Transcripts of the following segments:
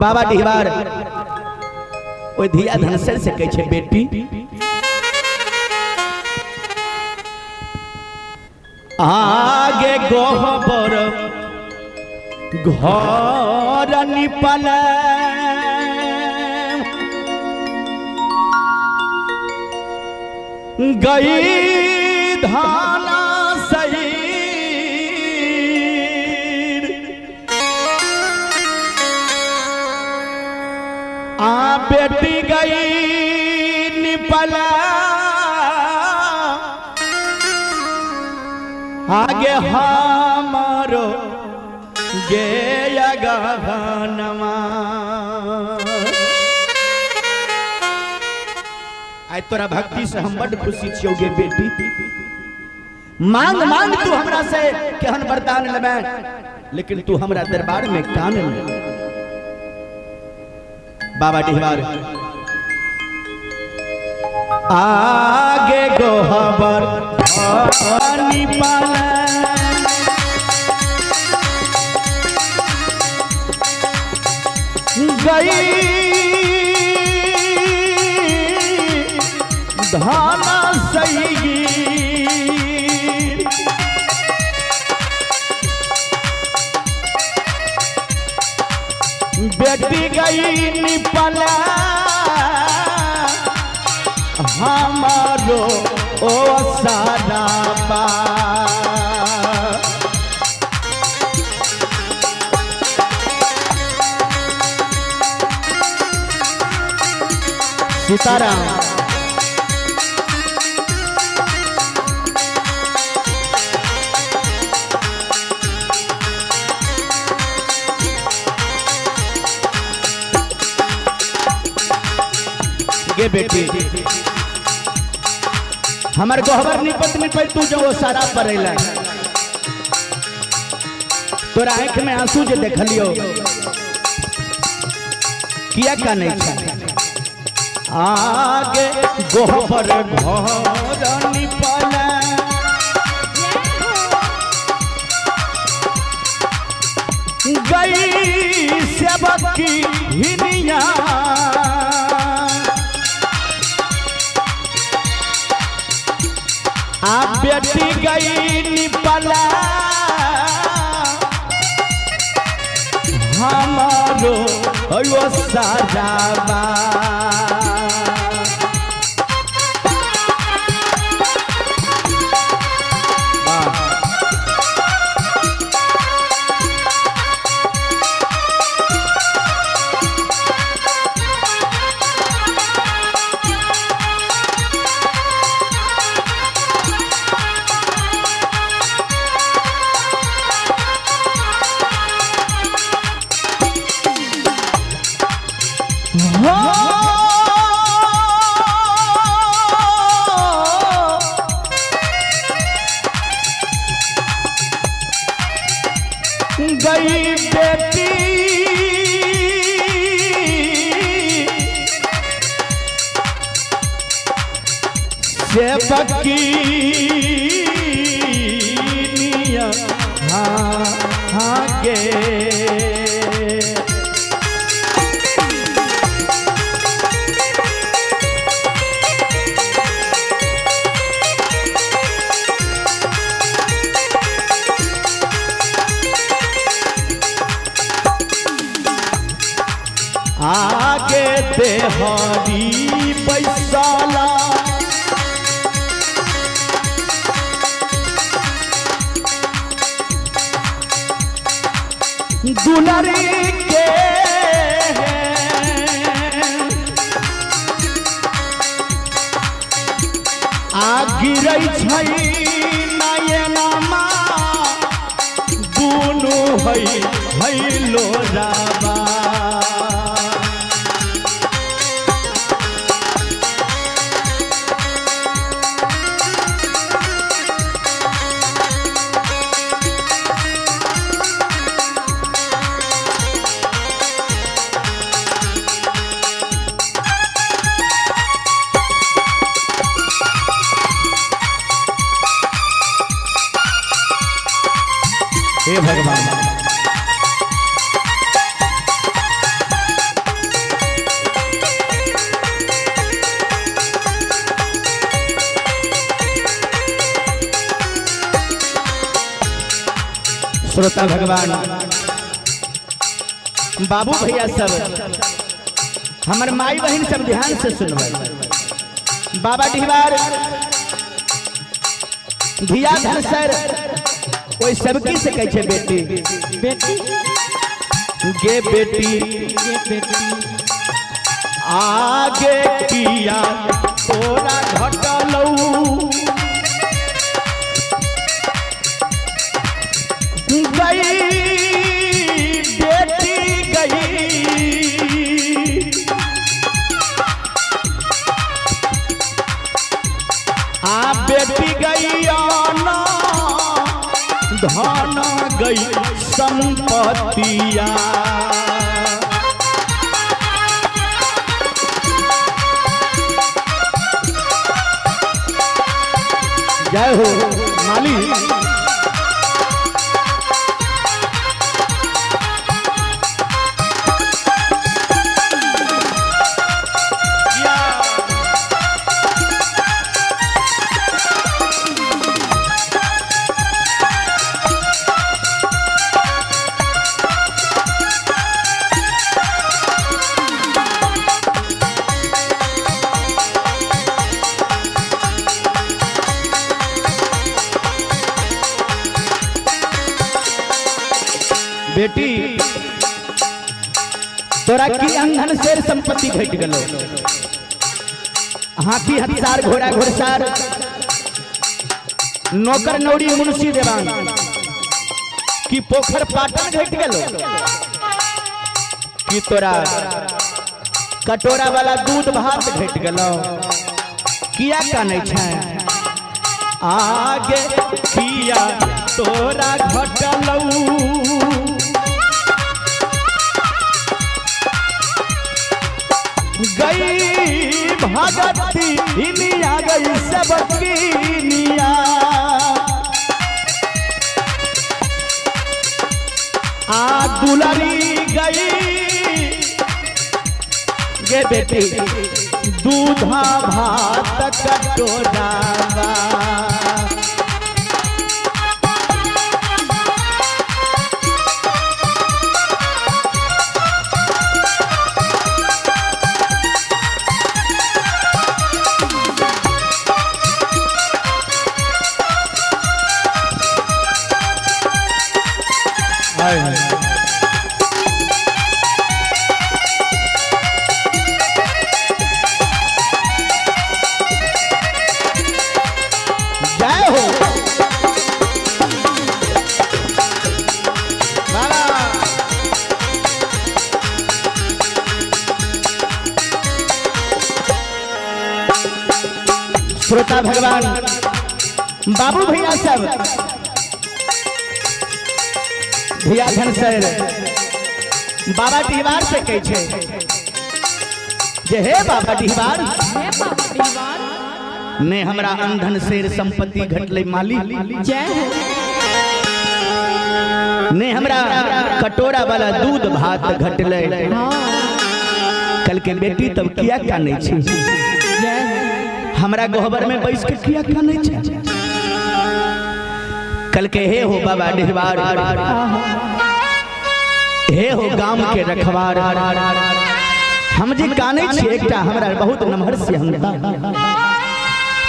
बाबा डिहबार ओहि धिया धनसर से कहै छै, बेटी आगे गोहबर घर निपल गई धाना सही, आ बेटी गई निपला, आगे हमारो गे गहनमा। आइ तोरा भक्ति से हम बड खुशी छियौ गे बेटी। मांग मांग तू हमरा से केहन वरदान लेबै, लेकिन तू हमरा दरबार में कान ले। बाबा डिहबार आगे गोहबर निपल गई धाना सही, बेटी गई निपला हमारो ओ सारा बा। सीताराम गे बेटी, हमर गोहबर निपत निपत तू जो वो सारा पड़ेला, तोरा आंख में आंसू जे देखलियो किया का नहीं छा। आगे गोहबर घर निपल गई सेवकी हिनिया, आ बेटी गई निपला हमारो ओ साजाबा। हो गई बेटी सेवकी निया हाँ हाँ गे। आगे देहरी पैसाला दुलरी के आ गिरै छै नयनमा दुनू है है लोराबा। हे भगवान। श्रोता भगवान, बाबू भैया सब, हमर माई बहन सब ध्यान से सुनबै। बाबा डिहबार धिया धनसर ओहि सबकी से कहै छै, बेटी, बेटी, गे बेटी, गे बेटी, आगे किया तोरा घटलौ, गई बेटी गई, आ बेटी गई ना धन गई संपत्तिया। जय हो माली। बेटी, तोरा की अंधन शेर संपत्ति घट गलो, हाथी हथिसार घोड़ा घोड़सार नौकर नौरी मुंशी देवान की पोखर पाटन घट गलो, की तोरा कटोरा वाला दूध भात घट गलो? किया कानै छै? आगे किया तोरा घटलौ, गई भगती हिनिया गई सबकिनिया, आ दुलारी गई गे बेटी दूधा भात कटोरावा। जय हो बाबा। श्रोता भगवान, बाबू भैया सब, भैया धन सर बाबा डिहबार से कहै छै जे हे बाबा डिहबार, हे बाबा डिहबार, ने हमरा अंधन शेर संपत्ति घटले माली, जय हो, ने हमरा कटोरा वाला दूध भात घटले। हाँ, कल के बेटी तब किया कानै छी? जय हो, हमरा गोहबर में बैस के किया कानै छी? कल के हे हो बाबा डिहबार, हे हो गाम के रखवार, हम जे कानै छी एकटा हमरा बहुत नमहर सिहंता।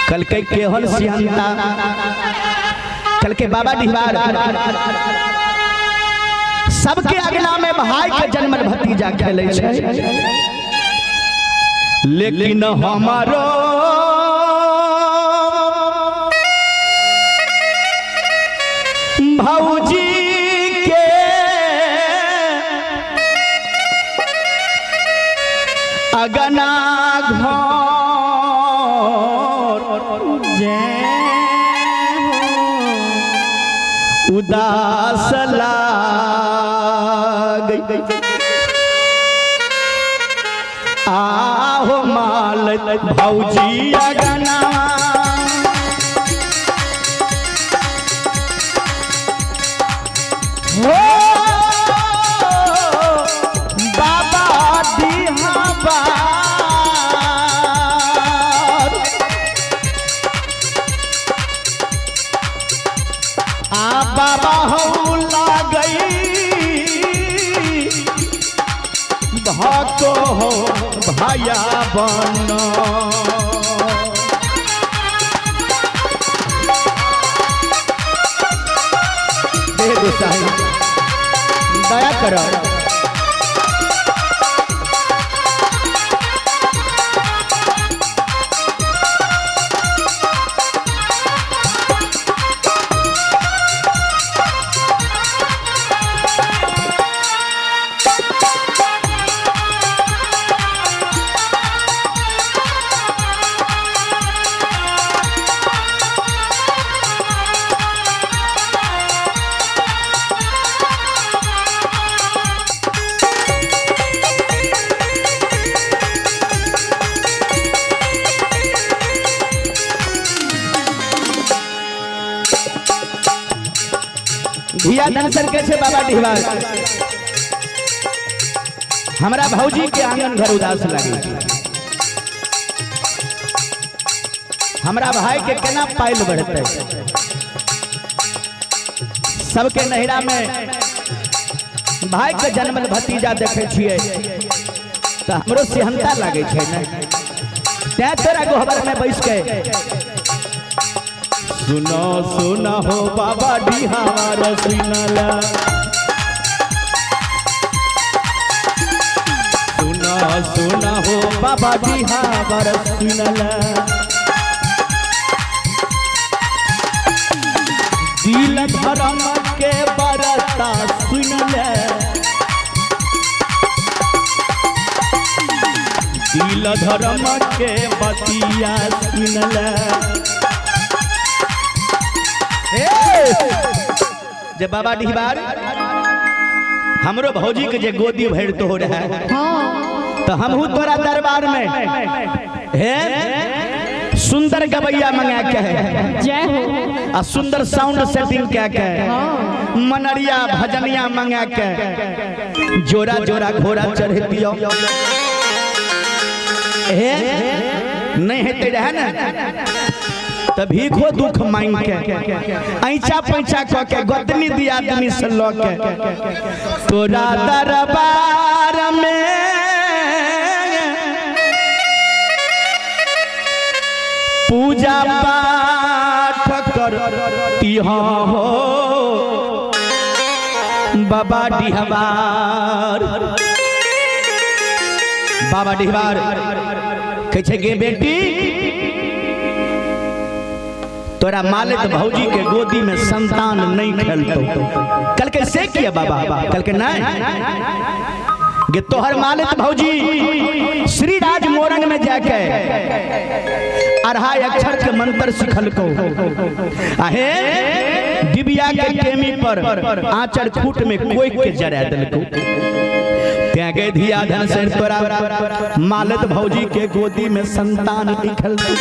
कल के केहन सिहंता? कल के बाबा डिहबार, सबके अगना में भाई के जन्मल भतीजा खेले छै, लेकिन हमारो भौजी के अगना घर जय हो, उदास लाग आहो माल भौजी अगना हो बाबा डिहबार, आ बाबा हौ लाग भाको हो भाया बन। हे गोसाई दया करो। धिया धनसर के छे बाबा डिहबार, हमरा भौजी के आंगन घर उदास लागे छै, हमरा भाई के केना पाइल बढ़ते। सबके नहिरा में भाई के जन्मल भतीजा देखे छियै तो हमरो सेहनता लागे छै ने, तैं तोरा गोहबर में बैस के सुनो सुनो हो बाबा डिहार सुनला, सुनो सुनो हो बाबा डिहार सुनला, दिल धर्म के बरता सुनले, दिल धर्म के बतिया सुनले। जे बाबा डिहबार हमरो भौजी के जे गोदी भर तो रहे तो हमहू तोरा दरबार में हे सुंदर गवैया मंगा के है जय हो, आ सुंदर साउंड सेटिंग क्या के मनरिया भजनिया मंगा के जोरा जोरा घोड़ा चढ़ दियो। हे नहीं हेते रहे ना तब भीखो दुख मांग के ऐचा पैचा क के गोतनी दिया आदमी से ल के तोरा दरबार में पूजा पाठ करती हो बाबा डिहबार। बाबा डिहबार कहै छै गे बेटी तोरा मालिक भौजी के गोदी में संतान नहीं खेलतो। कल के से किया बाबा? कल के नहीं गे तोहर मालिक भौजी श्री राज मोरंग में जाके अढ़ाई अक्षर के मंत्र सिखलको, आहे डिबिया के टेमी पर आंचर खूट में कोई के जरा दिलको। त्यागे धिया धन से तोरा मालिक भौजी के गोदी में संतान नहीं खेलतो।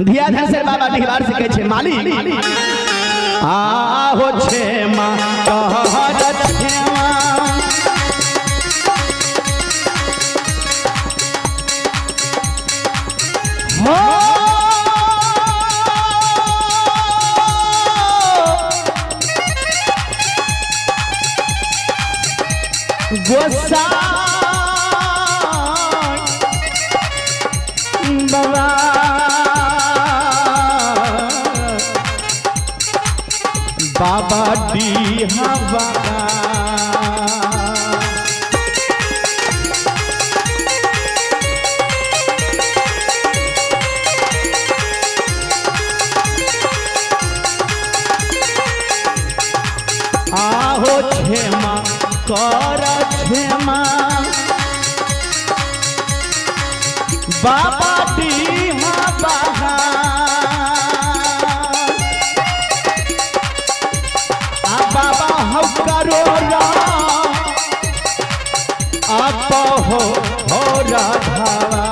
धिया धन से बाबा डिहबार से कहै छै माली आहो छेमा कहर छेमा, हो गोसाई बाबा बाबा डिहबार। आहो क्षमा कर क्षमा बाबा डिहबार। बाबा हौ करो आप हो राधावा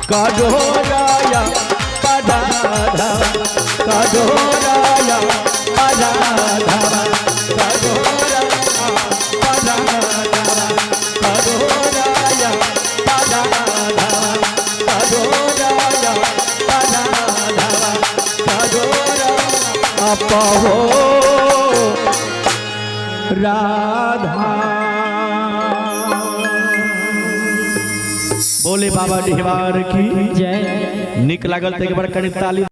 करो राया पराधा, करो राया पराधा, करो राया पराधा, करो राया पराधा, करो राया पराधा, करो राया अपहो। राधा। बोले बाबा डिहवार की जय। निक लागल त एक बार कनि ताली।